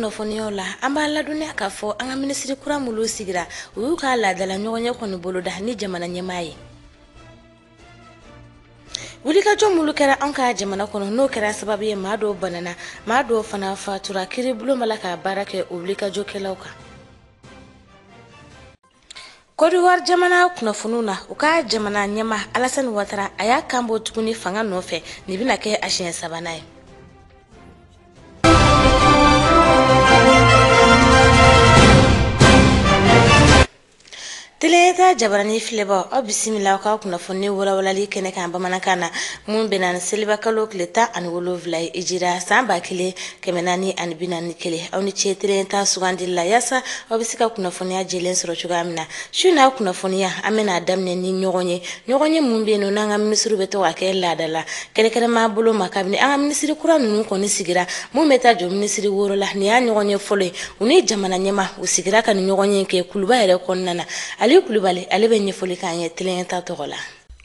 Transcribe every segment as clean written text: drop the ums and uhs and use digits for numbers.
kunnafoniyaw la, an b'a ladɔnniya k'a fɔ an ka minisiri kura minnu sigira, u y'u ka laadala ɲɔgɔnye kɔni boloda ni jamana ɲɛmaa ye. Wulikajɔ minnu kɛra an ka jamana kɔnɔ, n'o kɛra sababu ye maa dɔw banana, maa dɔw fana fatura, kiiribulon b'a la ka baara kɛ o wulikajɔkɛlaw kan. Côte d'Ivoire jamana kunnafoniw na, u ka jamana ɲɛmaa Alassane Ouattara, a y'a kan bɔ tuguni fanga nɔfɛ, nin bɛna kɛ a siɲɛ sabanan ye. Télé État jabarani filɛbaw, aw bisimila aw ka kunnafoni walawalali kɛnɛ kan bamanankan na, mun bɛnna ni selibakalo tile 17 ye, hijira san 1441. Aw ni ce Télé État sugandili la yaasa aw bɛ se ka kunnafoniya jɛlen sɔrɔ cogoya min na. Su n'a kunnafoniya, an bɛna daminɛ ni ɲɔgɔn ye, ɲɔgɔn ye mun bɛ yen nɔ n'an ka minisiriw bɛ to ka kɛ laada la kɛrɛnkɛrɛnma bolo ma. Kabini an ka minisiri kura ninnu kɔni sigira, mun bɛ taa jɔ minisiri 6 la, nin y'a ɲɔgɔn ye fɔlɔ ye u ni jamana ɲɛmaa u sigira ka nin ɲɔgɔn ye kɛ kuluba yɛrɛ kɔnɔna na. Ali Kulubali, ale bɛ ɲɛfɔli k'an ye Télé État tɔgɔ la.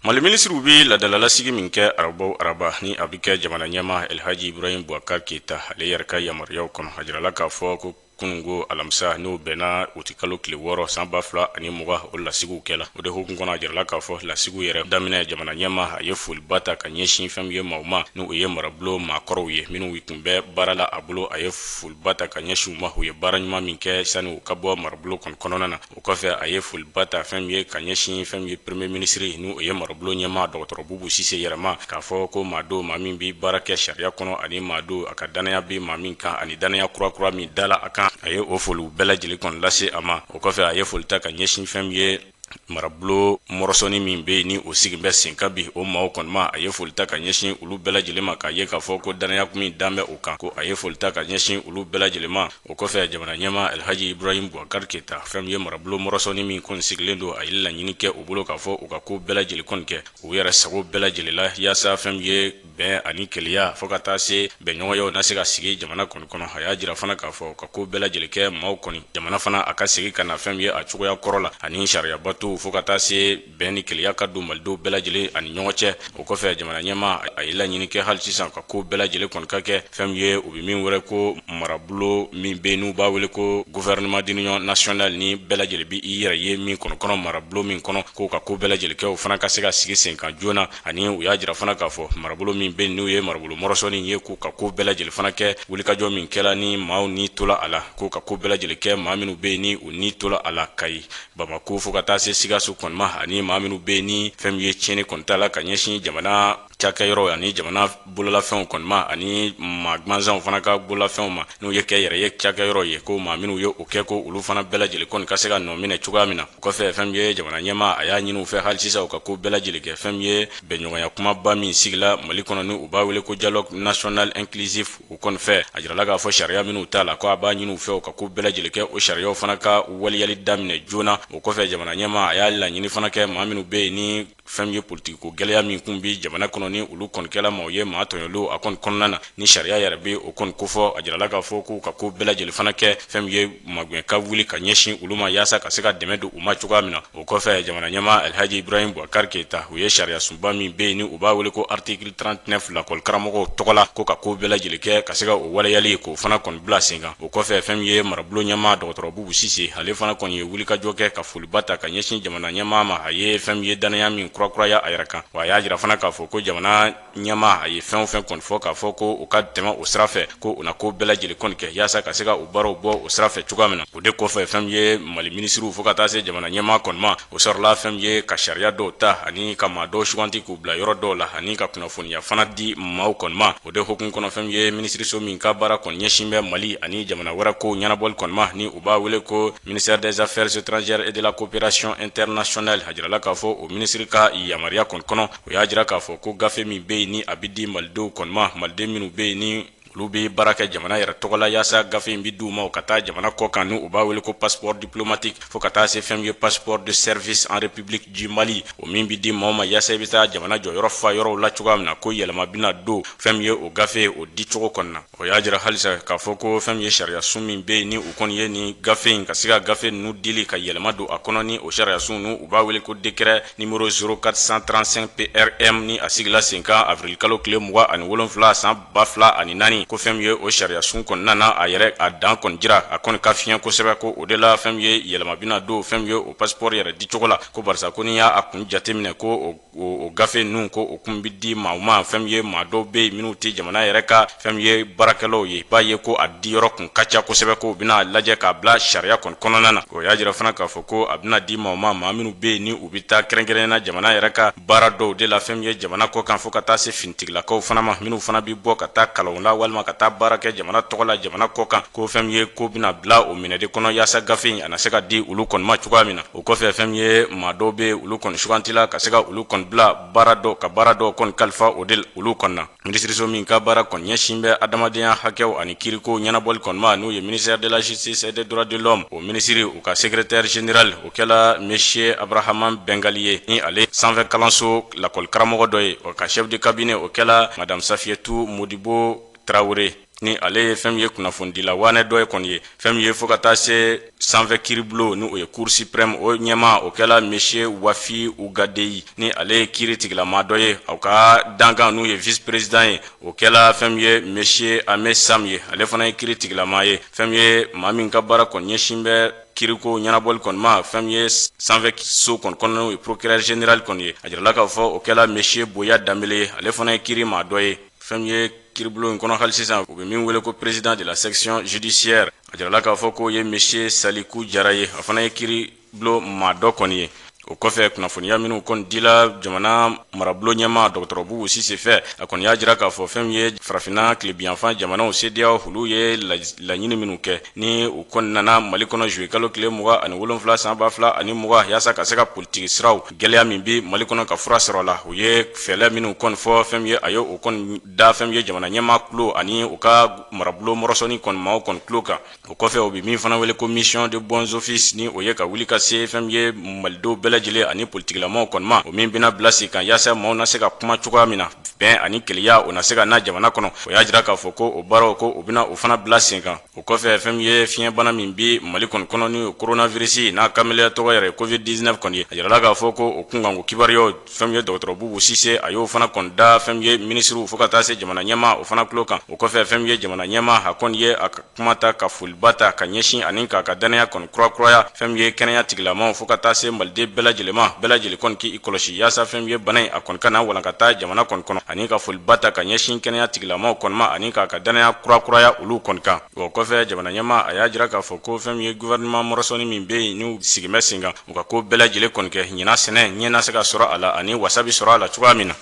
Mali minisiriw bɛ laadalalasigi min kɛ araba o araba, ni a bɛ kɛ jamana ɲɛmaa Elhaji Ibrahim Boubacar Keita ale yɛrɛ ka yamaruyaw kɔnɔ, a jirala k'a fɔ ko kununko alamisa, n'o bɛnna utikalo tile 6 san 2020, o lasigiw kɛla. O de hukumu kɔnɔ, a jirala k'a fɔ lasigiw yɛrɛ daminɛ, jamana ɲɛmaa a ye foliba ta ka ɲɛsin fɛn min ye maaw ma, n'o ye marabolo maakɔrɔw ye minnu tun bɛ baara la a bolo. A ye foliba ta ka ɲɛsin u ma, u ye baara ɲuman min kɛ sani u ka bɔ marabolo kɔni kɔnɔna na. O kɔfɛ, a ye foliba ta fɛn min ye ka ɲɛsin fɛn min ye premier ministre, n'o ye marabolo ɲɛmaa dɔgɔtɔrɔ Bubu Sise yɛrɛ ma, k'a fɔ ko maa don, maa min bɛ baara kɛ sariya kɔnɔ, ani maa don a ka danaya bɛ maa min kan, ani danaya kura kura min dala a kan. A ye o foliw bɛɛ lajɛlen kɔni lase a ma. O kɔfɛ, a ye foli ta ka ɲɛsin fɛn min ye marabolo mɔrɔsɔni min bɛ yen ni o sigi bɛ sen kan bi, o maaw kɔni ma. A ye foli ta ka ɲɛsin olu bɛɛ lajɛlen ma, k'a ye k'a fɔ ko danaya min dan bɛ o kan, ko a ye foli ta ka ɲɛsin olu bɛɛ lajɛlen ma. O kɔfɛ, jamana ɲɛmaa Elhaji Ibrahim Boubacar Keita, fɛn min ye marabolo mɔrɔsɔni min kɔni sigilen don, a ye laɲini kɛ u bolo k'a fɔ u ka ko bɛɛ lajɛlen kɔni kɛ u yɛrɛ sago bɛɛ lajɛlen la, yaasa fɛn min ye bɛn ani kelenya fo ka taa se bɛnɲɔgɔnyaw na se ka sigi jamana kɔni kɔnɔ. A y'a jira fana k'a fɔ ka ko bɛɛ lajɛlen kɛ maaw kɔni, jamana fana a ka segin ka na fɛn min ye a cogoya kɔrɔ la, ani sariya bato, fo ka taa se bɛn ni kelenya ka don malidenw bɛɛ lajɛlen ani ɲɔgɔn cɛ. O kɔfɛ, jamana ɲɛmaa a ye laɲini kɛ hali sisan ka ko bɛɛ lajɛlen kɔni ka kɛ fɛn min ye u bɛ min wele ko marabolo min bɛ yen n'u b'a wele ko gouvernement d'union nationale, ni bɛɛ lajɛlen bɛ i yɛrɛ ye min kɔnɔ kɔnɔ, marabolo min kɔnɔ, k'o ka ko bɛɛ lajɛlen kɛ, o fana ka se ka sigi sen kan joona. Ani u y'a jira fana k'a fɔ marabolo min bɛ yen n'u ye marabolo mɔrɔsɔni ye, k'u ka ko bɛɛ lajɛlen fana kɛ, wulikajɔ min kɛla ni maaw ni tola a la, k'u ka ko bɛɛ lajɛlen kɛ maa minnu bɛ yen ni u ni tola a la Kayi, Bamako, fo ka taa se Sikaso kɔni ma, ani maa minnu bɛ yen ni fɛn min ye tiɲɛni kɔni t'a la ka ɲɛsin jamana cakɛyɔrɔ ani jamana bololafɛnw kɔni ma, ani maa gansanw fana ka bololafɛnw ma, n'u ye kɛ yɛrɛ ye cakɛyɔrɔ ye, ko maa minnu ye o kɛ, ko olu fana bɛɛ lajɛlen kɔni ka se ka nɔ minɛ cogoya min na. O kɔfɛ, fɛn min ye jamana ɲɛmaa, a y'a ɲini u fɛ hali sisan u ka ko bɛɛ lajɛlen kɛ fɛn min ye bɛnɲɔgɔnya kumaba min sigila Mali kɔnɔ, ni u b'a wele ko dialogue national inclusif. O kɔni fɛ, a jirala k'a fɔ sariya minnu t'a la, ko a b'a ɲini u fɛ u ka ko bɛɛ lajɛlen kɛ o sariyaw fana ka waleyali daminɛ joona. O kɔfɛ, jamana ɲɛmaa a y'a laɲini fana kɛ maa minnu bɛ yen ni fɛn min ye politiki ko gɛlɛya min kun bi jamana kɔnɔ, ni olu kɔni kɛla maaw ye maa tɔɲɔlenw a kɔni kɔnɔna na, ni sariya yɛrɛ bɛ o kɔni kofɔ, a jirala k'a fɔ k'u ka ko bɛɛ lajɛlen fana kɛ fɛn min ye magɛn ka wuli ka ɲɛsin olu ma, yaasa ka se ka dɛmɛ don u ma cogoya min na. O kɔfɛ, jamana ɲɛmaa Alhaji Ibrahim Boubacar Keita, u ye sariya sunba min bɛ yen ni u b'a wele ko article 39 lakɔli karamɔgɔw tɔgɔ la, ko ka ko bɛɛ lajɛlen kɛ ka se ka o waleyali k'o fana kɔni bila sen kan. O kɔfɛ, fɛn min ye marabolo ɲɛmaa dɔgɔtɔrɔ Bubu Sise, ale fana kɔni ye wulikajɔ kɛ ka foliba ta ka ɲɛsin jamana ɲɛmaa ma. A ye fɛn min ye danaya min kurakuraya a yɛrɛ kan, wa a y'a jira fana k'a fɔ ko jamana ɲɛmaa a ye fɛn o fɛn kɔni fɔ k'a fɔ ko u ka tɛmɛ o sira fɛ, ko u na ko bɛɛ lajɛlen kɔni kɛ yaasa ka se ka u baaraw bɔ o sira fɛ cogoya min na. O de kɔfɛ, fɛn min ye Mali minisiriw fo ka taa se jamana ɲɛmaa kɔni ma, o sɔrɔla fɛn min ye ka sariya dɔw ta ani ka maa dɔw suganti k'u bila yɔrɔ dɔw la, ani ka kunnafoniya fana di maaw kɔni ma. O de hukumu kɔnɔ, fɛn min ye minisiriso min ka baara kɔni ɲɛsin bɛ Mali ani jamana wɛrɛ kow ɲɛnabɔli kɔni ma, ni u b'a wele ko ministère des Affaires étrangères et de la coopération internationale, a jirala k'a fɔ o minisiri ka yamaruya kɔni kɔnɔ, o y'a jira k'a fɔ ko gafe min bɛ yen ni a bɛ di malidenw kɔni ma, maliden minnu bɛ yen ni olu bɛ baara kɛ jamana yɛrɛ tɔgɔ la, yaasa gafe in bɛ d'u ma u ka taa jamana kɔ kan, ni u b'a wele ko passeport diplomatique, fo ka taa se fɛn min ye passeport de service en République du Mali, o min bɛ di maaw ma yaasa i bɛ taa jamana jɔyɔrɔ fa yɔrɔw la cogoya min na, ko yɛlɛma bɛna don fɛn min ye o gafe o di cogo kɔni na. O y'a jira halisa k'a fɔ ko fɛn min ye sariya sun min bɛ yen ni u kɔni ye nin gafe in ka se ka gafe ninnu dili ka yɛlɛma don a kɔnɔ, ni o sariya sun n'u b'a wele ko décret numéro 0435 PRM, ni a sigila sen kan avril kalo tile 27 san 2004. ɲi, ko fɛn min ye o sariya sun kɔni nana a yɛrɛ a dan kɔni jira, a kɔni ka fiɲɛ kosɛbɛ, ko o de la fɛn min ye yɛlɛma bɛna don fɛn min ye o passeport yɛrɛ di cogo la, ko barisa ko n'i y'a kun jateminɛ, ko o gafe ninnu, ko o kun bɛ di maaw ma, fɛn min ye maa dɔw bɛ yen minnu tɛ jamana yɛrɛ ka fɛn min ye baarakɛlaw ye, b'a ye ko a di yɔrɔ kun ka ca kosɛbɛ, ko u bɛna lajɛ k'a bila sariya kɔni kɔnɔna na. O y'a jira fana k'a fɔ ko a bɛna di maaw ma, maa minnu bɛ yen ni u bɛ taa kɛrɛnkɛrɛnnenya jamana yɛrɛ ka baara dɔw de la, fɛn min ye jamana kɔ kan, fo ka taa se finitigilakaw fana ma, minnu fana bɛ bɔ ka taa kalanw la walima ka taa baara kɛ jamana tɔgɔ la jamana kɔ kan, ko fɛn min ye ko bɛna bila o minɛ de kɔnɔ yaasa gafe in a na se ka di olu kɔni ma cogoya min na. O kɔfɛ, fɛn min ye maa dɔw bɛ olu kɔni sugantila ka se ka olu kɔni bila baara dɔw ka baara dɔw kɔni kalifa o de olu kɔni na. Minisiriso min ka baara kɔni ɲɛsin bɛ adamadenya hakɛw ani kiriko ɲɛnabɔli kɔni ma, n'o ye ministère de la Justice et des Droits de l'Homme, o minisiri, u ka secrétaire général, o kɛla monsieur Abrahaman Bengali ye, ni ale sanfɛ kalanso lakɔli karamɔgɔ dɔ ye. O ka chef de cabinet, o kɛla madame Safietou Modibo Traoré, ni ale ye fɛn min ye kunnafonidila wanɛ dɔ ye kɔni ye. Fɛn min ye fo ka taa se sanfɛ kiiribulon, ni o ye Cour suprême, o ɲɛma, o kɛla monsieur Wafi Ugadeyi, ni ale ye kiiri tigilama dɔ ye. Aw ka dankan, n'u ye vice président ye, o kɛla fɛn min ye monsieur Ame Sam ye, ale fana ye kiiri tigilama ye. Fɛn min ye maa min ka baara kɔni ɲɛsin bɛ kiriko ɲɛnabɔli kɔni ma, fɛn min ye sanfɛ so kɔni kɔnɔna, n'o ye procureur général kɔni ye, a jirala k'a fɔ o kɛla monsieur Boya Danbele ye, ale fana ye kiiri maa dɔ ye. Fɛn min ye kiiribulon in kɔnɔ hali sisan, u bɛ min wele ko président de la section judiciaire, a jirala k'a fɔ k'o ye monsieur Saliku Jara ye, a fana ye kiiribulon maa dɔ kɔni ye. O kɔfɛ, kunnafoniya minnu kɔni dila jamana marabolo ɲɛma dɔgɔtɔrɔ Bubu Sise fɛ, a kɔni y'a jira k'a fɔ fɛn min ye farafinna tilebiyanfan jamanaw CEDEAO, olu ye laɲini minnu kɛ, ni u kɔni nana Mali kɔnɔ juillet kalo tile 27 san 2020, yaasa ka se ka politiki siraw gɛlɛya min bi Mali kɔnɔ ka fura sɔrɔ la, u ye fɛɛrɛ minnu kɔni fɔ, fɛn min ye a ye o kɔni da fɛn min ye jamana ɲɛmaa tulo ani u ka marabolo mɔrɔsɔni kɔni maaw kɔni tulo kan. O kɔfɛ, o bɛ min fana wele ko mission de bons offices, ni o ye ka wuli ka se fɛn min ye malidenw bɛɛ lajɛlen ani politikilamaw kɔni ma, o min bɛna bila sen kan yaasa maaw na se ka kuma cogoya min na, bɛn ani kelenya o na se ka na jamana kɔnɔ. O y'a jira k'a fɔ ko o baaraw, ko o bɛna o fana bila sen kan. O kɔfɛ, fɛn min ye fiɲɛbana min bi Mali kɔni kɔnɔ, ni coronavirus n'a kameleya tɔgɔ yɛrɛ COVID 19 kɔni ye, a jirala k'a fɔ ko o kunkanko kibaruyaw, fɛn min ye dɔgɔtɔrɔ Bubu Sise, a y'o fana kɔni da fɛn min ye minisiriw fo ka taa se jamana ɲɛmaa o fana tulo kan. O kɔfɛ, fɛn min ye jamana ɲɛmaa, a kɔni ye a kuma ta ka foliba ta ka ɲɛsin ani k'a ka danaya kɔni kurakuraya fɛn min ye kɛnɛya tigilamaw fo ka taa se maliden bɛɛ lajɛlen ma, bɛɛ lajɛlen kɔni k'i kɔlɔsi yaasa fɛn min ye bana in a kɔni kana walankata jamana kɔni kɔnɔ, ani ka foliba ta ka ɲɛsin kɛnɛya tigilamaw kɔni ma ani k'a ka danaya kurakuraya olu kɔni kan. O kɔfɛ, jamana ɲɛmaa, a y'a jira k'a fɔ ko fɛn min ye gouvernement mɔrɔsɔni min bɛ yen, n'u sigin bɛ sen kan, u ka ko bɛɛ lajɛlen kɔni kɛ ɲinan sɛnɛ ɲɛ na se ka sɔrɔ a la ani wasa bɛ sɔrɔ a la cogoya min na.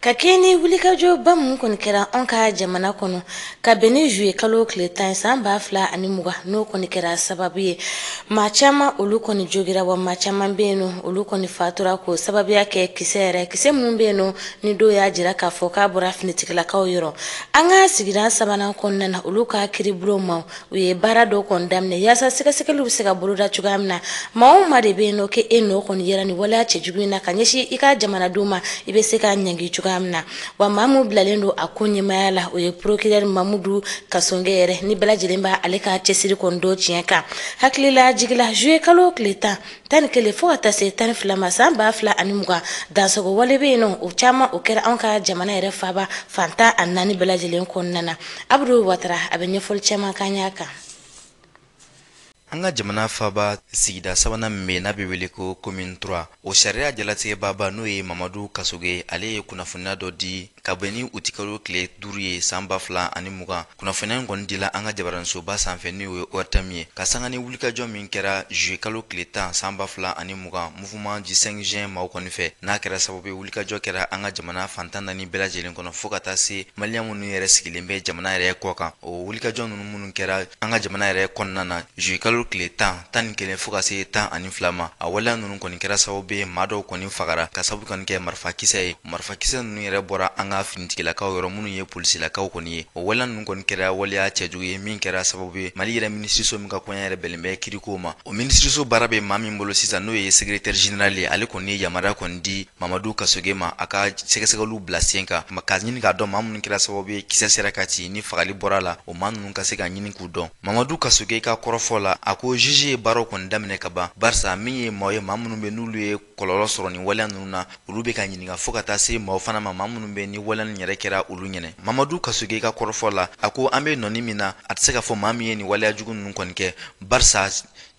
Ka kɛ ni wulikajɔba mun kɔni kɛra an ka jamana kɔnɔ ka bɛn ni juillet kalo tile 10 san 2020, n'o kɔni kɛra sababu ye maa caman olu kɔni jogira, wa maa caman bɛ yen nɔ, olu kɔni fatura k'o sababuya kɛ kisɛ yɛrɛ, kisɛ minnu bɛ yen nɔ, ni dɔw y'a jira k'a fɔ k'a bɔra finitigilakaw yɔrɔ. An ka sigida sabanan kɔnɔna na, olu ka kiiribulon ma, u ye baara dɔw kɔni daminɛ yaasa sɛgɛsɛgɛliw bɛ se ka boloda cogoya min na. Maa o maa de bɛ yen nɔ k'e nɔ kɔni yera nin waleya cɛjugu in na ka ɲɛsin i ka jamanadenw ma, i bɛ se ka ɲangi cogoya min na. Wa maa min bilalen don a ko ɲɛmaaya la, o ye procureur Mamudu Kasɔnkɛ yɛrɛ, ni bɛɛ lajɛlen b'a ale ka cɛsiri kɔni dɔ tiɲɛ kan. Hakilila jigila, juillet kalo tile 10, 11 fo ka taa se 12 ma san 2020, dansago wale bɛ yen nɔ, o caman o kɛra anw ka jamana yɛrɛ faaba fan 14 bɛɛ lajɛlen kɔnɔna na. Abudu Watara, a bɛ ɲɛfɔli caman k'an y'a kan. An ka jamana faba sigida sabanan min bɛ n'a bɛ wele ko commune 3, o sariya jalatigɛbaba, n'o ye Mamadu Kasoge, ale ye kunnafoniya dɔ di ka bɛn ni utikalo tile 5 ye san 2020. Kunnafoniya in kɔni dila an ka jabaraninsoba sanfɛ, n'o ye ORTM ye, ka sanga ni wulikajɔ min kɛra juillet kalo tile 10 san 2020, mouvement du 5 juin maaw kɔni fɛ, n'a kɛra sababu ye wulikajɔ kɛra an ka jamana fan 14 bɛɛ lajɛlen kɔnɔ, fo ka taa se maliyɛn minnu yɛrɛ sigilen bɛ jamana yɛrɛ kɔ kan. O wulikajɔ ninnu minnu kɛra an ka jamana yɛrɛ kɔnɔna na juillet kalo tile 10, 11 fo ka se 12 ma, a waleya ninnu kɔni kɛra sababu ye maa dɔw kɔni fagara ka sababu kɔni kɛ marifakisɛ ye. Marifakisɛ ninnu yɛrɛ bɔra an ka finitigilakaw yɔrɔ, minnu ye polisilakaw kɔni ye. O waleya ninnu kɔni kɛra waleya cɛjugu ye min kɛra sababu ye Mali yɛrɛ minisiriso min ka koɲɛ yɛrɛ bɛnnen bɛ kiriko ma, o minisiriso baara bɛ maa min bolo sisan, n'o ye secrétaire général ye, ale kɔni ye yamaruya kɔni di Mamadu Kasoge ma a ka sɛgɛsɛgɛliw bila sen kan k'a ɲini k'a dɔn maa minnu kɛra sababu ye kisɛ sera ka ci ni fagali bɔra la, o maa ninnu ka se ka ɲini k'u dɔn. Mamadu Kasoge ka kɔrɔfɔ la, a A ko juge ye baaraw kɔni daminɛ ka ban, barisa min ye maaw ye, maa minnu bɛ n'olu ye kɔlɔlɔ sɔrɔ nin waleya ninnu na, olu bɛ ka ɲininka, fo ka taa se maaw fana ma, maa minnu bɛ ni waleya nin yɛrɛ kɛra olu ɲɛnɛ. Mamadu Kasoge ka kɔrɔfɔ la, a ko an bɛ nɔni min na, a tɛ se ka fɔ maa min ye nin waleya jugu ninnu kɔni kɛ, barisa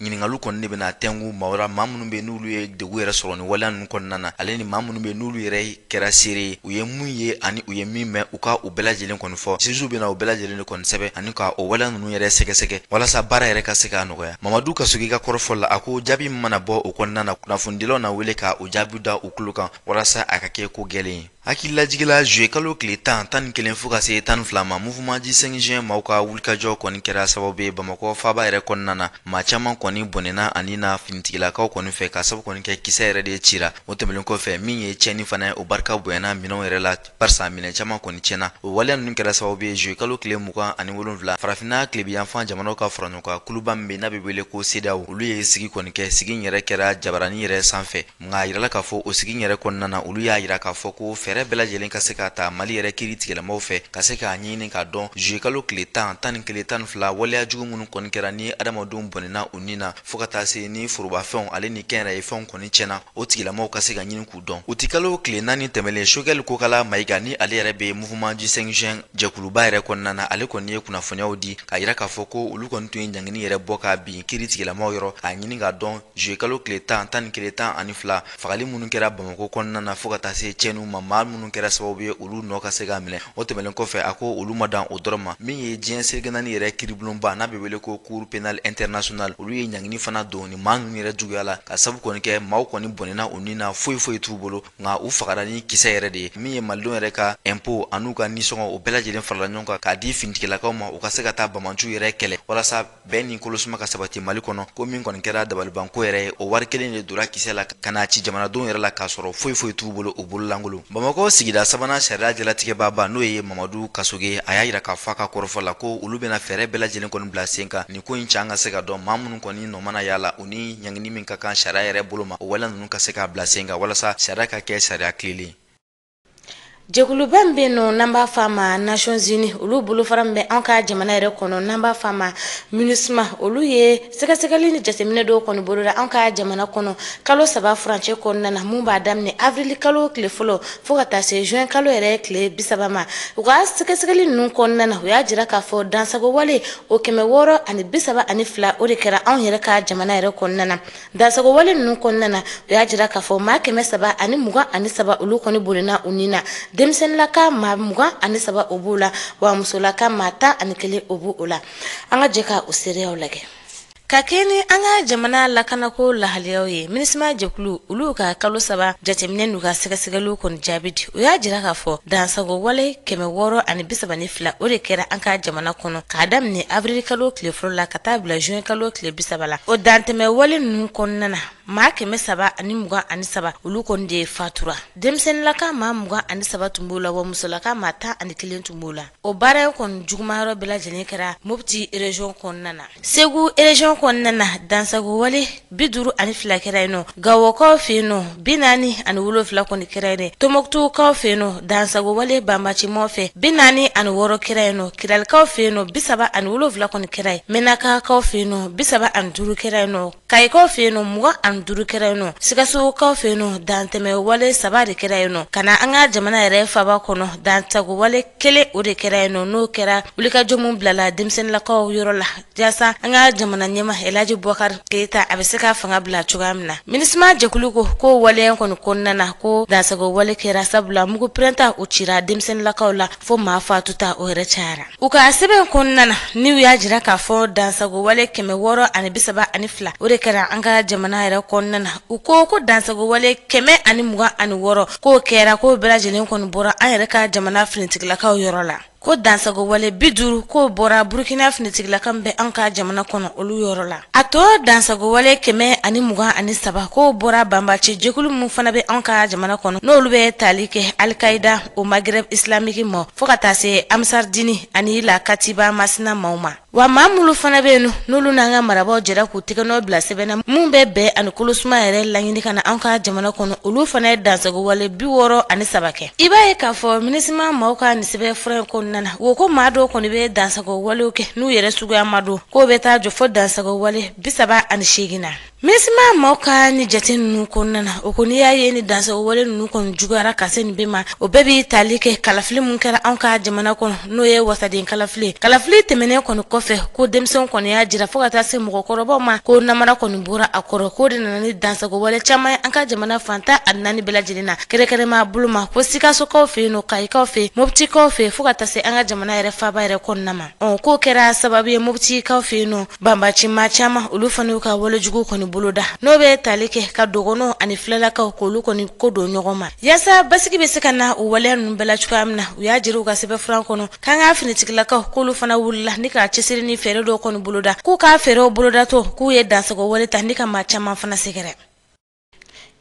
ɲininkaliw kɔni de bɛna tɛnku maa la, maa minnu bɛ n'olu ye degun yɛrɛ sɔrɔ nin waleya ninnu kɔnɔna na, ale ni maa minnu bɛ n'olu yɛrɛ kɛra seere ye, u ye mun ye ani u ye min mɛn, u ka u bɛɛ lajɛlen kɔni fɔ. Jugew bɛna u bɛɛ lajɛlen de kɔni sɛbɛn ani ka o waleya ninnu yɛrɛ sɛgɛsɛgɛ walasa baara yɛrɛ ka se ka nɔgɔya. Mamadu Kasoge ka kɔrɔfɔ la, a ko jaabi min mana bɔ o kɔnɔna na, kunnafonidilaw na wele ka o jaabi da u tulo kan walasa a ka kɛ ko gɛlɛn ye. Hakililajigila, juillet kalo tile 10, 11 fo ka se 12 ma, mouvement du 5 juin maaw ka wulikajɔ kɔni kɛra sababu ye Bamakɔ faaba yɛrɛ kɔnɔna na. Maa caman kɔni bɔnɛna ani na finitigilakaw kɔni fɛ, ka sababu kɔni kɛ kisɛ yɛrɛ de cira. O tɛmɛnen kɔfɛ, min ye tiɲɛni fana ye, o barika bonyana minɛnw yɛrɛ la, barisa minɛn caman kɔni tiɲɛna. O waleya ninnu kɛra sababu ye juillet kalo tile 27, farafinna tilebinyanfan jamanaw ka faraɲɔgɔnkan kuluba min bɛ n'a bɛ wele ko CEDEAO, olu ye sigi kɔni kɛ. Sigi in yɛrɛ kɛra jabarani yɛrɛ sanfɛ, nka a yirala k'a fɔ o sigi yɛrɛ kɔnɔna na, olu y'a yira k'a fɔ ko fɛɛrɛ bɛɛ lajɛlen ka se ka ta Mali yɛrɛ kiiri tigɛlamaw fɛ, ka se k'a ɲɛɲini k'a dɔn juillet kalo tile 10, 11, 12 waleya jugu minnu kɔni kɛra ni adamadenw bɔnɛna u ni na, fo ka taa se ni forobafɛnw ale ni kɛnyɛrɛye fɛnw kɔni tiɲɛna, o tigilamaw ka se ka ɲini k'u dɔn. Utikalo tile 4 tɛmɛlen, Choguel Kokala Mayiga, ni ale yɛrɛ bɛ mouvement du 5 juin jɛkuluba yɛrɛ kɔnɔna na, ale kɔni ye kunnafoniyaw di k'a yira k'a fɔ ko olu kɔni tun ye ɲangini yɛrɛ bɔ ka bin kiiri tigilamaw yɔrɔ, k'a ɲini k'a dɔn juillet kalo tile 10, 11, 12 fagali minnu kɛra Bamakɔ kɔnɔna na, fo ka taa se tiɲɛniw ma, maa minnu kɛra sababu ye, olu nɔ ka se ka minɛ. O tɛmɛnen kɔfɛ, a ko olu ma dan o dɔrɔn ma. Min ye diɲɛ seleke naani yɛrɛ kiiribulonba n'a bɛ wele ko Cour pénale internationale, olu ye ɲangini fana don ni maa ninnu yɛrɛ juguya la, ka sabu kɔni kɛ maaw kɔni bɔnɛna u ni na, foyi foyi t'u bolo, nka u fagara ni kisɛ yɛrɛ de ye. Min ye malidenw yɛrɛ ka impôt an'u ka nisɔngɔ, o bɛɛ lajɛlen farala ɲɔgɔn kan k'a di finitigilakaw ma, u ka se ka taa banbaanciw yɛrɛ kɛlɛ walasa bɛn ni kolosuma ka sabati Mali kɔnɔ. Ko min kɔni kɛra dabalibanko yɛrɛ ye, o wari kelen de donna kisɛ la ka n'a ci jamanadenw yɛrɛ la, k'a sɔrɔ foyi foyi t'u bolo, u bololankolon. Bamakɔ sigida sabanan sariya jalatigɛbaaba, n'o ye Mamadu Kasoge, a y'a yira k'a fɔ a ka kɔrɔfɔ la ko olu bɛna fɛɛrɛ bɛɛ lajɛlen kɔni bila sen kan nin ko in can ka se ka dɔn, maa minnu kɔni nɔ mana y'a la, u ni ɲangini min ka kan sariya yɛrɛ bolo ma, o waleya ninnu ka se k'a bila sen kan walasa sariya ka kɛ sariya tilenlen. Jɛkuluba min bɛ yen nɔ n'an b'a fɔ a ma Nations Unies, olu bolofara min bɛ an ka jamana yɛrɛ kɔnɔ n'an b'a fɔ a ma MINUSMA, olu ye sɛgɛsɛgɛli ni jateminɛ dɔw kɔni boloda an ka jamana kɔnɔ kalo 3 furancɛ kɔnɔna na, mun b'a daminɛ avril kalo tile fɔlɔ fo ka taa se juin kalo yɛrɛ tile 30 ma. U ka sɛgɛsɛgɛli ninnu kɔnɔna na, u y'a jira k'a fɔ dansago wale o 632, o de kɛra anw yɛrɛ ka jamana yɛrɛ kɔnɔna na. Dansago wale ninnu kɔnɔna na, u y'a jira k'a fɔ maa 323, olu kɔni bɔnɛna u ni na. Denmisɛnninlaka maa 23, o b'o la, wa musolaka maa 11, o b'o la. An ka jɛ ka o seereyaw lajɛ. Ka kɛ ni an ka jamana lakanako lahalayaw ye, MINUSMA jɛkulu, olu ka kalo 3 jateminɛ n'u ka sɛgɛsɛgɛliw kɔni jaabi di, u y'a jira k'a fɔ dansago wale 632, o de kɛra an ka jamana kɔnɔ k'a daminɛ avril kalo tile fɔlɔ la ka taa bila juin kalo tile 30 la. O dantɛmɛ wale ninnu kɔnɔna na, maa 323, olu kɔni de fatura. Denmisɛnninlaka maa 23 tun b'o la, wa musolaka maa 11 tun b'o la. O baara in kɔni jugumayɔrɔ bɛɛ lajɛlen kɛra Mopti région kɔnɔna na. Segu région kɔnɔna na, dansago wale 52 kɛra yen nɔ. Gawokaw fɛ yen nɔ, 47 kɔni kɛra yen. Tɔnbɔkutukaw fɛ yen nɔ, dansago wale banbaancimaw fɛ, 46 kɛra yen nɔ. Kidalikaw fɛ yen nɔ, 37 kɔni kɛra yen. Mɛnakakaw fɛ yen nɔ, 35 kɛra yen nɔ. Kayikaw fɛ yen nɔ, 25 kɛra yen nɔ. Sikasokaw fɛ yen nɔ, dantɛmɛ wale 3 de kɛra yen nɔ. Ka na an ka jamana yɛrɛ faaba kɔnɔ, dansago wale kelen, o de kɛra yen nɔ, n'o kɛra wulikajɔ min bilala denmisɛnninlakaw yɔrɔ la yaasa an ka jamana ɲɛmaa Elhaji Boubacar Keita a bɛ se ka fanga bila cogoya min na. MINUSMA jɛkulu ko ko waleya kɔni kɔnɔna na, ko dansago wale kɛra, sabula mugu pɛrɛnta o cira denmisɛnninlakaw la fo maa fatuta o yɛrɛ cayara. U ka sɛbɛn kɔnɔna na, ni u y'a jira k'a fɔ dansago wale 632, o de kɛra an ka jamana yɛrɛ kɔnɔna na. U ko ko dansago wale 126, k'o kɛra, k'o bɛɛ lajɛlen kɔni bɔra an yɛrɛ ka jamana finitigilakaw yɔrɔ la. Ko dansago wale 50, k'o bɔra Burukina finitigilaka min bɛ an ka jamana kɔnɔ, olu yɔrɔ la. A tɔ dansago wale 123, k'o bɔra banbaanci jɛkulu min fana bɛ an ka jamana kɔnɔ, n'olu bɛ tali kɛ Al-Qaïda au Maghreb islamique ma, fo ka taa se Ansar Dine ani la Katiba Masina maaw ma. Wa maa minnu fana bɛ yen n'olu n'an ka marabaaw jɛra k'u tɛgɛnɔ bila sɛbɛn na mun bɛ bɛn ani kolosuma yɛrɛ laɲini ka na an ka jamana kɔnɔ, olu fana ye dansago wale 63 kɛ. I b'a ye k'a fɔ MINUSMA maaw ka nin sɛbɛn fura in kɔnɔna kɔnɔna na, o ko maa dɔw kɔni bɛ dansago walew kɛ n'u yɛrɛ suguya ma don, k'o bɛ taa jɔ fo dansago wale 38 na. Minusma maaw ka ni jate ninnu kɔnɔna na, o ko n'i y'a ye ni dansago wale ninnu kɔni juguyara ka se nin bɛɛ ma, o bɛɛ bɛ tali kɛ kalafili mun kɛra anw ka jamana kɔnɔ, n'o ye wasaden kalafili. Kalafili tɛmɛnen kɔni kɔfɛ, ko denmisɛnw kɔni y'a jira fo ka taa se mɔgɔkɔrɔbaw ma ko namara kɔni bɔra a kɔrɔ, k'o de nana ni dansago wale caman ye an ka jamana fan 14 bɛɛ lajɛlen na, kɛrɛnkɛrɛnma bolo ma ko Sikasokaw fɛ yen nɔ, Kayikaw fɛ yen, Moptikaw fɛ yen, fo ka taa se an ka jamana yɛrɛ faaba yɛrɛ kɔnɔna ma. K'o kɛra sababu ye Moptikaw fɛ yen nɔ, banbaci maa caman olu fana y'u ka walejugu kɔni boloda, n'o bɛ tali kɛ ka dɔgɔnɔw ani filalakaw k'olu kɔni ko don ɲɔgɔn ma, yaasa basigi bɛ se ka na o waleya ninnu bɛɛ la cogoya min na. U y'a jira u ka sɛbɛnfuran kɔnɔ k'an ka finitigilakaw k'olu fana wulila ni ka cɛsiri ni fɛɛrɛ dɔw kɔni boloda, k'u ka fɛɛrɛw bolodatɔ k'u ye dansago wale ta ni ka maa caman fana sɛgɛrɛ.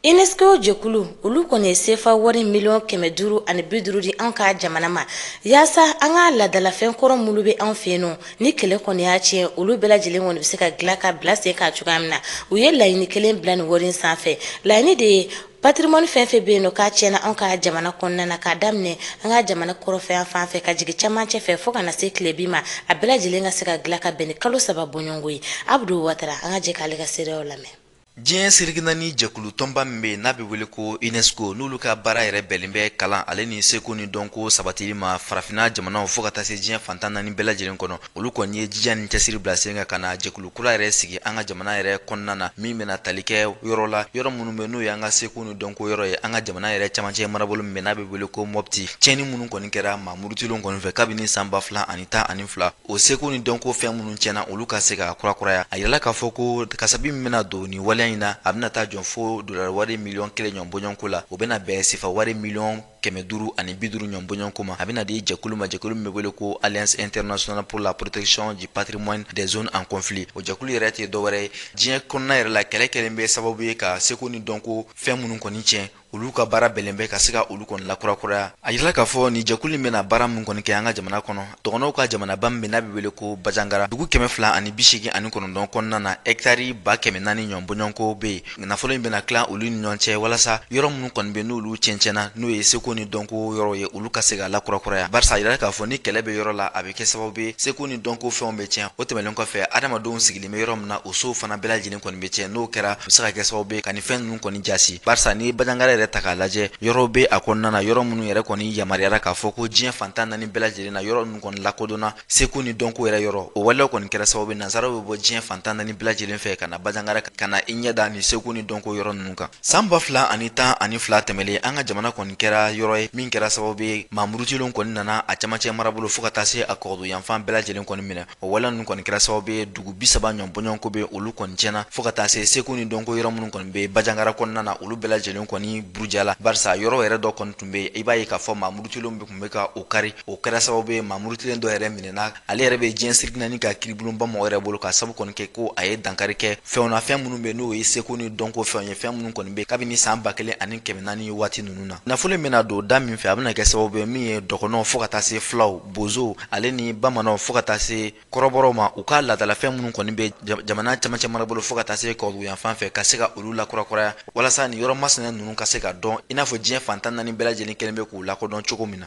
UNESCO jɛkulu olu kɔni ye sefa wari 550 million di an ka jamana ma, yaasa an ka laadalafɛn kɔrɔ minnu bɛ an fɛ yen nɔ ni kɛlɛ kɔni y'a tiɲɛ, olu bɛɛ lajɛlen kɔni bɛ se ka dilan ka bila sen kan cogoya min na. U ye laɲini kelen bila nin wari in sanfɛ. Laɲini de ye patrimoine fɛn fɛn bɛ yen nɔ k'a tiɲɛna an ka jamana kɔnɔna na, k'a daminɛ an ka jamana kɔrɔfɛ fan fɛ ka jigin cɛmancɛ fɛ fo ka na se tilebin ma, a bɛɛ lajɛlen ka se ka dilan ka bɛn ni kalo 3 bɔɲɔgɔnko ye. Abudu Watara, an ka jɛ k'ale ka seereyaw lamɛn. Diɲɛ seleke naani jɛkulu tɔnba min bɛ yen n'a bɛ wele ko UNESCO, n'olu ka baara yɛrɛ bɛnnen bɛ kalan ale ni seko ni dɔnko sabatili ma farafinna jamanaw fo ka taa se diɲɛ fan 14 bɛɛ lajɛlen kɔnɔ, olu kɔni ye jija ni cɛsiri bila sen kan ka na jɛkulu kura yɛrɛ sigi an ka jamana yɛrɛ kɔnɔna na, min bɛna tali kɛ yɔrɔ la, yɔrɔ minnu bɛ n'o ye an ka seko ni dɔnko yɔrɔ ye, an ka jamana yɛrɛ camancɛ marabolo min bɛ n'a bɛ wele ko Mɔpti. Tiɲɛni minnu kɔni kɛra maa murutilenw kɔni fɛ kabini san 2012, o seko ni dɔnko fɛn minnu tiɲɛna, olu ka se ka kurakuraya. A yirala k'a fɔ ko kasabi min bɛna don nin waleya in na, a bɛna taa jɔ fo dolari wari 1 miliyɔn ɲɔgɔn bɔɲɔgɔnko la. O bɛna bɛn sefa wari 550 miliyɔn ɲɔgɔn bɔɲɔgɔnko ma. A bɛna di jɛkulu ma, jɛkulu min bɛ wele ko Alliance internationale pour la protection du patrimoine des zones en conflit. O jɛkulu yɛrɛ tɛ dɔwɛrɛ ye, diɲɛ kɔnɔna yɛrɛ la kɛlɛ kɛlen bɛ sababu ye ka seko ni dɔnko fɛn minnu kɔni tiɲɛ, olu ka baara bɛnnen bɛ ka se ka olu kɔni lakurakuraya. A yirala k'a fɔ nin jɛkulu in bɛna baara min kɔni kɛ an ka jamana kɔnɔ, dɔgɔnɔw ka jamanaba min bɛ n'a bɛ wele ko Bajangara, dugu 289 kɔnɔna na, hɛkitari 400 000 ɲɔgɔn bɔɲɔgɔnko bɛ yen. Nafolo in bɛna tila olu ni ɲɔgɔn cɛ walasa yɔrɔ minnu kɔni bɛ n'olu tiɲɛ-tiɲɛna, n'o ye seko ni dɔnko yɔrɔ ye, olu ka se ka lakurakuraya, barisa a yirala k'a fɔ ni kɛlɛ bɛ yɔrɔ la, a bɛ kɛ sababu ye seko ni dɔnko fɛnw bɛ tiɲɛ. O tɛmɛnen kɔfɛ, adamadenw sigilen bɛ yɔrɔ min na, o sow fana bɛɛ lajɛlen kɔni bɛ tiɲɛ. N'o kɛra, a bɛ se ka kɛ sababu ye ka nin fɛn ninnu kɔni jasi, barisa ni Bajangara yɛrɛ ta k'a lajɛ, yɔrɔw bɛ a kɔnɔna na, yɔrɔ minnu yɛrɛ kɔni yamaruyara k'a fɔ ko diɲɛ fan 14 bɛɛ lajɛlen na, yɔrɔ ninnu kɔni lakodɔnna seko ni dɔnko yɛrɛ yɔrɔ. O waleyaw kɔni kɛra sababu ye nansaraw bɛ bɔ diɲɛ fan 14 bɛɛ lajɛlen fɛ ka na Bajangara ka na i ɲɛ da nin seko ni dɔnko yɔrɔ ninnu kan. San 2012 tɛmɛlen, an ka jamana kɔni kɛra yɔrɔ ye min kɛra sababu ye maa murutilenw kɔni nana a camancɛ marabolo fo ka taa se a kɔgɔdu yanfan bɛɛ lajɛlen kɔni minɛ. O waleya ninnu kɔni kɛra sababu ye dugu 30 ɲɔgɔn bɔɲɔgɔnko bɛ olu kɔni tiɲɛna, fo ka taa se seko ni dɔnko yɔrɔ minnu kɔni bɛ Bajangara kɔnɔna na, olu bɛɛ lajɛlen kɔni burujala, barisa yɔrɔ yɛrɛ dɔ kɔni tun bɛ yen, i b'a ye k'a fɔ maa murutilenw bɛ tun bɛ ka o kari. O kɛra sababu ye maa murutilen dɔ yɛrɛ minɛna, ale yɛrɛ bɛ diɲɛ seleke naani ka kiiribulonba mɔgɔ yɛrɛ bolo, ka sabu kɔni kɛ ko a ye dankari kɛ fɛnw na, fɛn minnu bɛ n'o ye seko ni dɔnko fɛnw ye, fɛn minnu kɔni bɛ kabini san 1400 waati ninnu na. Nafolo in bɛna don da min fɛ, a bɛna kɛ sababu ye min ye dɔgɔnɔw fo ka taa se filaw, bozow ale ni bamananw fo ka taa se kɔrɔbɔrɔw ma, u ka laadalafɛn minnu kɔni bɛ jamana camancɛ marabolo fo ka taa se kɔdugu yanfan fɛ, ka se ka olu lakurakuraya, walasa nin yɔrɔ masina ninnu ka se ka dɔn i n'a fɔ diɲɛ fan 14 bɛɛ lajɛlen kelen bɛ k'u lakodɔn cogo min na.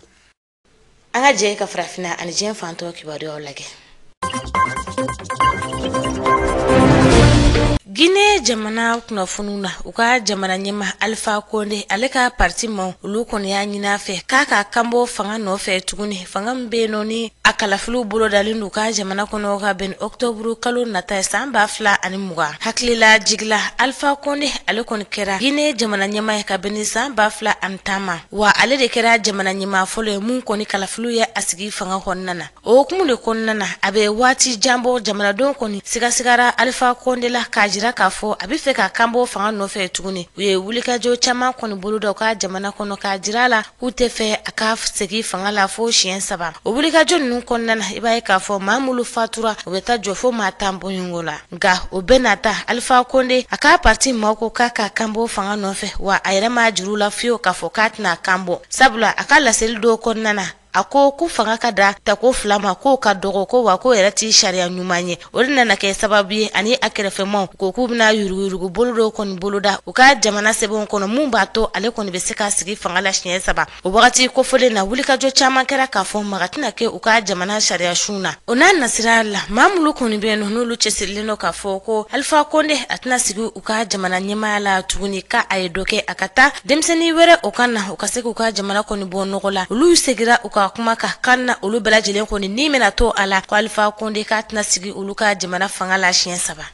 An ka jɛ ka farafinna ani diɲɛ fantɔ kibaruyaw lajɛ. Guinée jamana kunnafoniw na, u ka jamana ɲɛma Alpha Condé, ale ka parti ma, olu kɔni y'a ɲini a fɛ k'a ka kanbɔ fanga nɔfɛ tuguni, fanga min bɛ yen nɔ ni a kalafiliw bolodalen don u ka jamana kɔnɔ ka bɛn octobre kalo nata ye san 2020. Hakilila jigila, Alpha Condé ale kɔni kɛra Guinée jamana ɲɛma ye ka bɛn ni san 2010 ma, wa ale de kɛra jamana ɲɛma fɔlɔ ye mun kɔni kalafiliw ye a sigi fanga kɔnɔna na. O hukumu de kɔnɔna na, a bɛ waati jan bɔ, jamanadenw kɔni sigasigara Alpha Condé la k'a jira k'a fɔ a bɛ fɛ ka kanbɔ fanga nɔfɛ tuguni. U ye wulikajɔ caman kɔni boloda u ka jamana kɔnɔ k'a jira a la k'u tɛ fɛ a ka segin fanga la fo siɲɛ saba. O wulikajɔ ninnu kɔnɔna na, i b'a ye k'a fɔ maa minnu fatura, u bɛ taa jɔ fo maa 10 bɔɲɔgɔnko la. Nka o bɛɛ n'a ta, Alpha Condé a ka parti maaw ko k'a ka kanbɔ fanga nɔfɛ, wa a yɛrɛ m'a juru la fiyewu k'a fɔ k'a tɛna kan bɔ, sabula a ka laseli dɔw kɔnɔna na. A ko ko fanga ka da tako 2 ma k'o ka dɔgɔ, ko wa k'o yɛrɛ ti sariya ɲuman ye. O de nana kɛ sababu ye ani a kɛrɛfɛmaw ko k'u bɛna yuruguyurugu bolo dɔw kɔni boloda u ka jamana sɛbɛnw kɔnɔ, mun b'a to ale kɔni bɛ se ka sigi fanga la siɲɛ 3. O wagati kofɔlen na, wulikajɔ caman kɛra k'a fɔ maga tɛna kɛ u ka jamana sariya sun na. O n'a nasira la, maa minnu kɔni bɛ yen nɔ n'olu cɛsirilen don k'a fɔ ko Alpha Condé a tɛna sigi u ka jamana ɲɛmaaya la tuguni, k'a a ye dɔ kɛ a ka taa denmisɛnnin wɛrɛ o ka na u ka se k'u ka jamana kɔni bɔ nɔgɔ la. Olu segira u ka kuma kan kan na, olu bɛɛ lajɛlen kɔni ni bɛna to a la ko Alpha Condé k'a tɛna sigi olu ka jamana fanga la siɲɛ 3.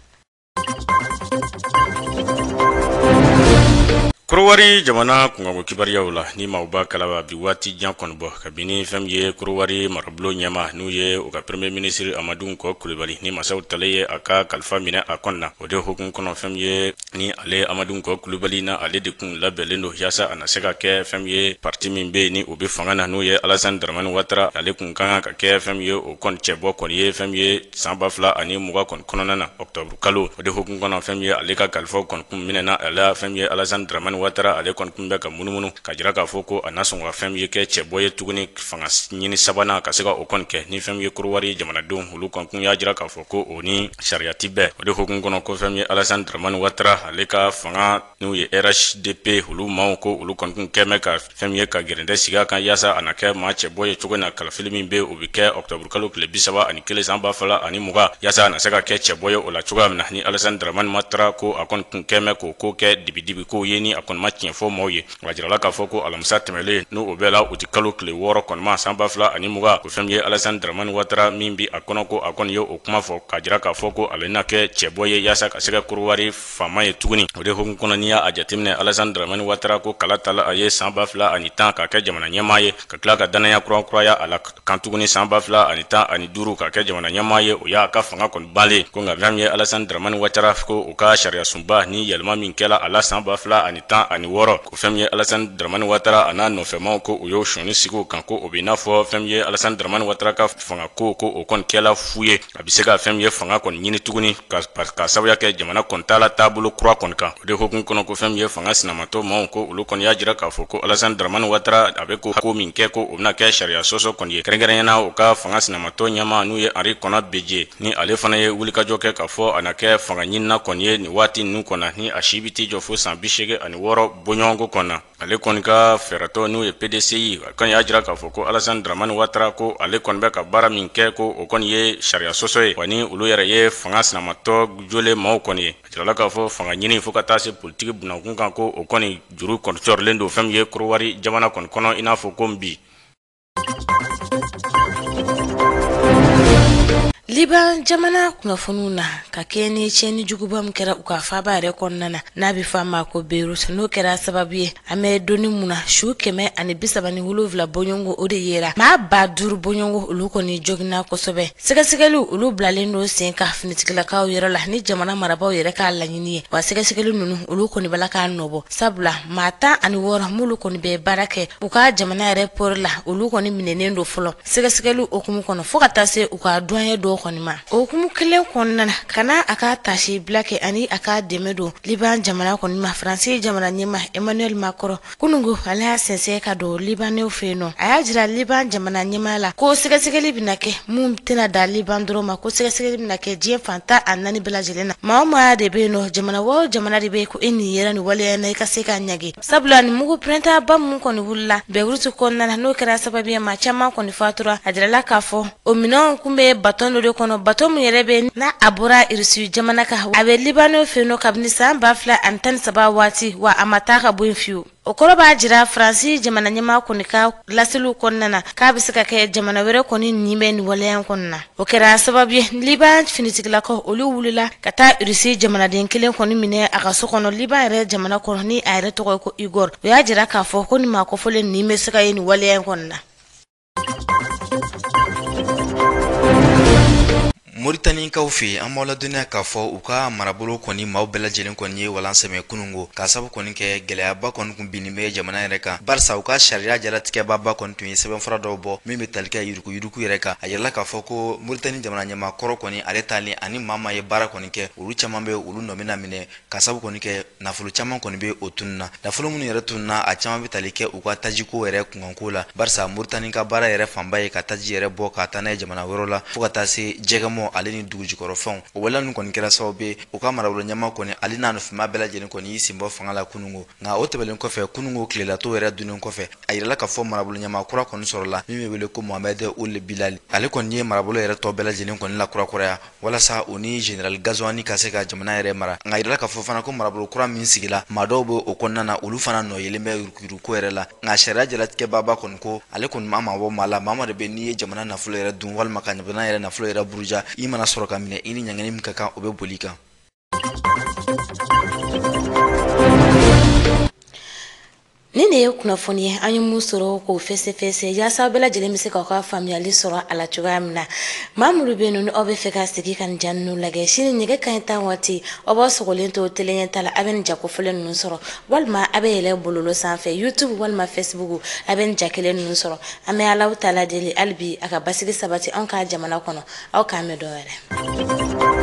Korowari jamana kunkanko kibaruyaw la, ni maaw b'a kalama bi waati jan kɔni bɔ kabini fɛn min ye Korowari marabolo ɲɛma n'u ye u ka premier ministre Amadu Nkɔ Kulubali ni masaw tale ye a ka kalifa minɛ a kɔni na. O de hukumu kɔnɔ, fɛn min ye ni ale Amadu Nkɔ Kulubali na ale de kun labɛnlen don yaasa a na se ka kɛ fɛn min ye parti min bɛ yen ni o bɛ fanga na, n'o ye Alassane Dramane Ouattara, ale kun ka kan ka kɛ fɛn min ye o kɔni cɛbɔ kɔni ye fɛn min ye san 2020 kɔni kɔnɔna na, octobre kalo. O de hukumu kɔnɔ, fɛn min ye ale ka kalifaw kɔni kun minɛna a la, fɛn min ye Alassane Dramane Ouattara ale kɔni kun bɛ ka munumunu ka jira k'a fɔ ko a na sɔn ka fɛn min ye kɛ cɛbɔ ye tuguni fanga ɲini sabanan ka se ka o kɔni kɛ. Ni fɛn min ye Korowari jamanadenw olu kɔni kun y'a jira k'a fɔ ko o ni sariya ti bɛn. O de hukumu kɔnɔ, ko fɛn min ye Alassane Dramane Ouattara ale ka fanga n'u ye RHDP olu maaw ko olu kɔni kun kɛmɛ ka fɛn min ye ka gɛrɛntɛ sigi a kan yaasa a na kɛ maa cɛbɔ ye cogo na kalafili min bɛ o bɛ kɛ octobre kalo tile 31 san 2020, yaasa a na se ka kɛ cɛbɔ ye o la cogoya min na. Ni Alassane Dramane Ouattara ko a kɔni kun kɛmɛ k'o ko kɛ dibidibi kow ye ni a kɔni ma tiɲɛ fɔ maaw ye. A jirala k'a fɔ ko alamisa tɛmɛlen n'o o bɛɛ la uti kalo tile 6 kɔnɔma san 2020, ko fɛn min ye Alassane Dramane Ouattara min bi a kɔnɔ ko a kɔni ye o kuma fɔ k'a jira k'a fɔ ko ale na kɛ cɛbɔ ye yaasa ka se ka Korowari faama ye tuguni. O de hukumu kɔnɔ, n'i y'a jateminɛ Alassane Dramane Ouattara ko kala tala a ye san 2010 k'a kɛ jamana ɲɛmaa ye, ka tila ka danaya kurakuraya a la kan tuguni san 2015 k'a kɛ jamana ɲɛmaa ye, o y'a ka fanga kɔni banlen. Ko nka fɛn min ye Alassane Dramane Ouattara ko u ka sariya sunba ni yɛlɛma min kɛla a la san 2016, ko fɛn min ye Alassane Dramane Ouattara a n'a nɔfɛmaw ko u y'o sɔnni sigi o kan, ko o bɛ i n'a fɔ fɛn min ye Alassane Dramane Ouattara ka fanga ko o kɔni kɛla fu ye, a bɛ se ka fɛn min ye fanga kɔni ɲini tuguni ka sababuya kɛ jamana kɔni t'a la taabolo kura kɔni kan. O de hukumu kɔnɔ, ko fɛn min ye fanga sinamatɔ maaw ko olu kɔni y'a jira k'a fɔ ko Alassane Dramane Ouattara a bɛ ko min kɛ ko o bɛna kɛ sariya sɔsɔ kɔni ye, kɛrɛnkɛrɛnnenya la u ka fanga sinamatɔ ɲɛmaa n'u ye Henri Konan Bédié, ni ale fana ye wulikajɔ kɛ k'a fɔ a na kɛ fanga ɲinina kɔni ye nin waati ninnu kɔnɔ, ni a si bɛ t'i jɔ fo san 86 bɔɲɔgɔnko kɔnɔ. Ale kɔni ka fɛɛrɛtɔ n'o ye PDCI, a kɔni y'a jira k'a fɔ ko Alassane Dramane Ouattara ko ale kɔni bɛ ka baara min kɛ ko o kɔni ye sariya sɔsɔ ye, wa ni olu yɛrɛ ye fanga sinamatɔ jɔlen maaw kɔni ye. A jirala k'a fɔ fanga ɲini fo ka taa se politiki bunakun kan ko o kɔni juru kɔni cɔrilen don fɛn min ye Korowari jamana kɔni kɔnɔ i n'a fɔ ko bi. Liban jamana kunnafoniw na, ka kɛ ni tiɲɛni juguba min kɛra u ka faaba yɛrɛ kɔnɔna na, n'a bɛ fɔ a ma ko Beyrouth, n'o kɛra sababu ye an bɛ donni mun na su 137 bɔɲɔgɔnko o de yera, maa 5000 bɔɲɔgɔnko olu kɔni joginna kosɛbɛ. Sɛgɛsɛgɛliw olu bilalen don sen kan finitigilakaw yɔrɔ la ni jamana marabaaw yɛrɛ k'a laɲini ye, wa sɛgɛsɛgɛli ninnu olu kɔni b'a la k'a nɔbɔ, sabula maa 16 m'olu kɔni bɛ baara kɛ u ka jamana yɛrɛ pɔri la, olu kɔni minɛnen don fɔlɔ sɛgɛsɛgɛli hukumu kɔnɔ fo ka taa se u ka douanier dɔw kɔni ma. O hukumu kelen kɔnɔna na, ka na a ka tasi bila kɛ ani a ka dɛmɛ don Liban jamana kɔni ma, Faransi jamana ɲɛmaa Emmanuel Macron kunungo ale y'a sɛnsɛn ka don Libanɛw fɛ yen nɔ. A y'a jira Liban jamana ɲɛmaa la ko sɛgɛsɛgɛli bɛna kɛ mun tɛna da Liban dɔrɔn ma, ko sɛgɛsɛgɛli bɛna kɛ diɲɛ fan 14 bɛɛ lajɛlen na. Maa o maa de bɛ yen nɔ, jamana o jamana de bɛ yen ko e nin yera nin waleya in na i ka se ka ɲangi, sabula ni mugu pɛrɛntaba mun kɔni wulila Beyrouth kɔnɔna na, n'o kɛra sababu ye maa caman kɔni fatura. A jirala k'a fɔ o minɛnw kun bɛ baton dɔ de kɔnɔ, baton min yɛrɛ bɛ n'a a bɔra Irisi jamana kan, a bɛ Libanɛw fɛ yen nɔ kabini san 2013 waati, wa a ma taa ka bɔ yen fiyewu. O kɔrɔ b'a jira Faransi jamana ɲɛmaa kɔni ka laseliw kɔnɔna na k'a bɛ se ka kɛ jamana wɛrɛ kɔni nin bɛ nin waleya in kɔnɔna na. O kɛra sababu ye Liban finitigilakaw olu wulila ka taa Irisi jamanaden kelen kɔni minɛ a ka so kɔnɔ Liban yɛrɛ jamana kɔnɔ, ni a yɛrɛ tɔgɔ ye ko Igor. O y'a jira k'a fɔ ko nin maa kofɔlen nin bɛ se ka ye nin waleya in kɔnɔna na. Moritanikaw fɛ yen, an b'aw ladɔnniya k'a fɔ u ka marabolo kɔni maaw bɛɛ lajɛlen kɔni ye walan sɛmɛ kunungo, k'a sabu kɔni kɛ gɛlɛyaba kɔni kun binnin bɛ jamana yɛrɛ kan, barisa u ka sariya jalatigɛbaba kɔni tun ye sɛbɛnfura dɔw bɔ min bɛ tali kɛ yuruguyurugu yɛrɛ kan. A yirala k'a fɔ ko Moritani jamana ɲɛmaa kɔrɔ kɔni ale taalen ani maa maa ye baara kɔni kɛ, olu caman bɛ olu nɔ bɛna minɛ, k'a sabu kɔni kɛ nafolo caman kɔni bɛ o tununna. Nafolo minnu yɛrɛ tununna, a caman bɛ tali kɛ u ka tajiko yɛrɛ kunkanko la, barisa Moritani ka baara yɛrɛ fanba ye ka taji yɛrɛ bɔ ka taa n'a ye jamana wɛrɛw la, fo ka taa se jɛgɛmɔ ale ni dugujukɔrɔfɛnw. O waleya ninnu kɔni kɛra sababu ye u ka marabolo ɲɛmaa kɔni ale n'a nɔfɛmaa bɛɛ lajɛlen kɔni y'i sen bɔ fanga la kunungo. Nka o tɛmɛnen kɔfɛ, kunungo tilelatɔ yɛrɛ dunnen kɔfɛ, a yirala k'a fɔ marabolo ɲɛmaa kura kɔni sɔrɔla min bɛ wele ko Mohamed Ould Bilal. Ale kɔni ye marabolo yɛrɛ tɔ bɛɛ lajɛlen kɔni lakurakuraya walasa o ni Général Gazouani ka se ka jamana yɛrɛ mara. Nka a yirala k'a fɔ fana ko marabolo kura min sigila, maa dɔw bɛ o kɔnɔna na, olu fana nɔ yelen bɛ yuruguyurugu yɛrɛ la. Nka sariya jalatigɛbaba kɔni ko ale kɔni ma mabɔ maa la, maa maa de bɛ n'i ye jamana nafolo yɛrɛ dun walima ka jamana yɛrɛ nafolo yɛrɛ buruja, i mana sɔrɔ ka minɛ, i ni ɲangini min ka kan, o bɛ boli kan. Nin de ye kunnafoni ye an ye mun sɔrɔ k'o fɛsɛfɛsɛ yaasa aw bɛɛ lajɛlen bɛ se k'aw ka faamuyali sɔrɔ a la cogoya min na. Maa minnu bɛ yen nɔ, ni aw bɛ fɛ ka segin ka nin ja ninnu lajɛ sini nɛgɛ kanɲɛ 10 waati, aw b'aw sogolen to télé ɲɛta la, a bɛ nin ja kofɔlen ninnu sɔrɔ, walima a bɛ yɛlɛ bɔlɔlɔ sanfɛ, YouTube walima Facebook, a bɛ nin ja kelen ninnu sɔrɔ. An bɛ Alahu taala deli hali bi a ka basigi sabati anw ka jamana kɔnɔ. Aw k'an mɛn dɔ wɛrɛ.